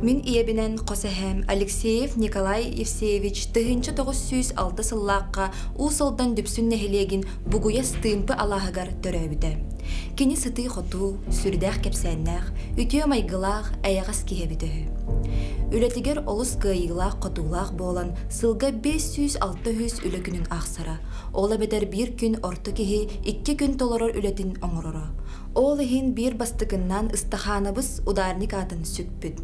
Мин ийэбинэн хос эһээм Алексеев Николай Евсеевич 1906 сыллаахха Уус Алдан Дүпсүн нэһилиэгин Бугуйас Тыымпы алааһыгар төрөөбүтэ. Кини сытыы-хотуу, сүрдээх кэпсээннээх, үтүө майгылаах, эйэҕэс киһи эбитэ үһү. Үлэтигэр олус кыайыылаах-хотуулаах буолан, сылга 500-600 үлэ күнүн аахсара. Ол эбэтэр биир күн орто киһи икки күн толорор үлэтин оҥороро. Ол иһин биир бастакыннан Ыстахаанабыс ударник аатын сүкпүт.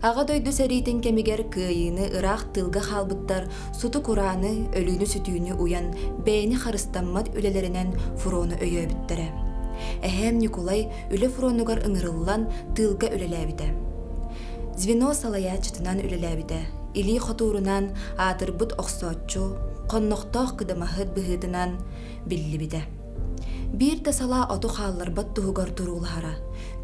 Аҕа дойду сэриитин кэмигэр кыайыыны ыраах тыылга хаалбыттар суту-курааны, өлүүнү-сүтүүнү уйан, бэйэни харыстаммат үлэлэринэн фрону өйөөбүттэрэ. Эһээм Ньукулай үлэ фронугар ыҥырыллан тыылга үлэлээбитэ. Звено салайааччытынан үлэлээбитэ. Илии хотуурунан аатырбыт охсооччу, хоннохтоох кыдамаһыт быһыытынан биллибитэ. Биир да салаа оту хаалларбат туһугар туруулаһара.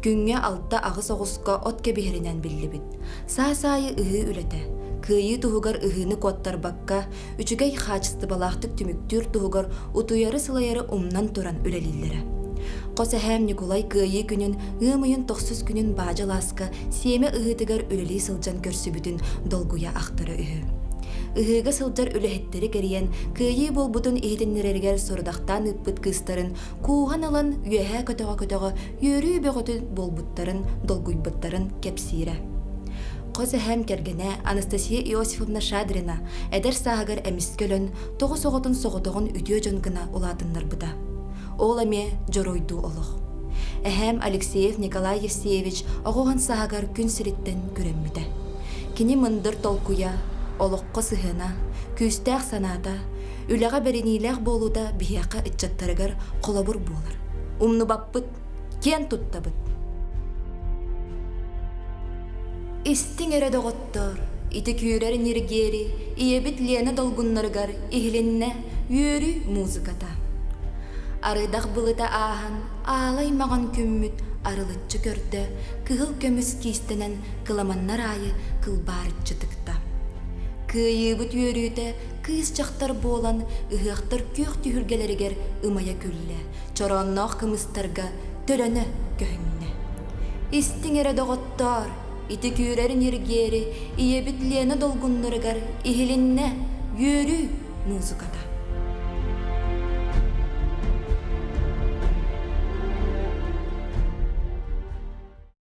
Күҥҥэ алта-аҕыс оҕуска от кэбиһэринэн биллибит. Саас аайы ыһыы үлэтэ. Кыайыы туһугар ыһыыны куоттарбакка, үчүгэй хаачыстыбалаахтык түмүктүүр туһугар утуйары-сылайары умнан туран үлэлииллэрэ. Хос эһээм Ньукулай Кыайыы күнүн ыам ыйын тохсус күнүн Баадьа алааска сиэмэ ыһыытыгар үлэлии сылдьан көрсүбүтүн долгуйа ахтара үһү. Ыһыыга сылдьар үлэһиттэри кэрийэн, кыайыы буолбутун иһитиннэрэригэр сорудахтаан ыыппыт кыыстарын кууһан ылан үөһээ көтөҕө-көтөҕө үөрүү бөҕөтүн буолбуттарын, долгуйбуттарын кэпсиирэ. Хос эһээм кэргэнэ Анастасия Иосифовна Шадрина эдэр сааһыгар эмискэ өлөн, тоҕус оҕотун соҕотоҕун үтүө дьон гына улаатыннарбыта. Ол эмиэ дьоруойдуу олох. Эһээм Алексеев Николай Евсеевич оҕоһун сааһыгар күн сириттэн күрэммитэ. Кини мындыр толкуйа, олоххо сыһыана, күүстээх санаата, үлэҕэ бэриниилээх буолуута биһиэхэ ыччаттарыгар холобур буолар. Умнубаппыт, киэн туттабыт. Истиҥ эрэ доҕоттоор, ити күүрэр ньиргиэри ийэбит Лена долгуннарыгар иһилиннэ үөрүү музыката. Арыдах былыта ааһан, аалай маҕан күммүт арылыччы көрдө, кыһыл көмүс киистэнэн кыламаннар аайы кылбаарыччы тыкта. Кыайыыбыт үөрүүтэ кыыс-дьахтар буолан ыһыахтар күөх түһүлгэлэригэр ымайа күллэ, чороонноох кымыстарга төлөнө көһүннэ. Истиҥ эрэ доҕоттоор, ити күүрэр ньиргиэри ийэбит Лена долгуннарыгар иһилиннэ үөрүү музыката.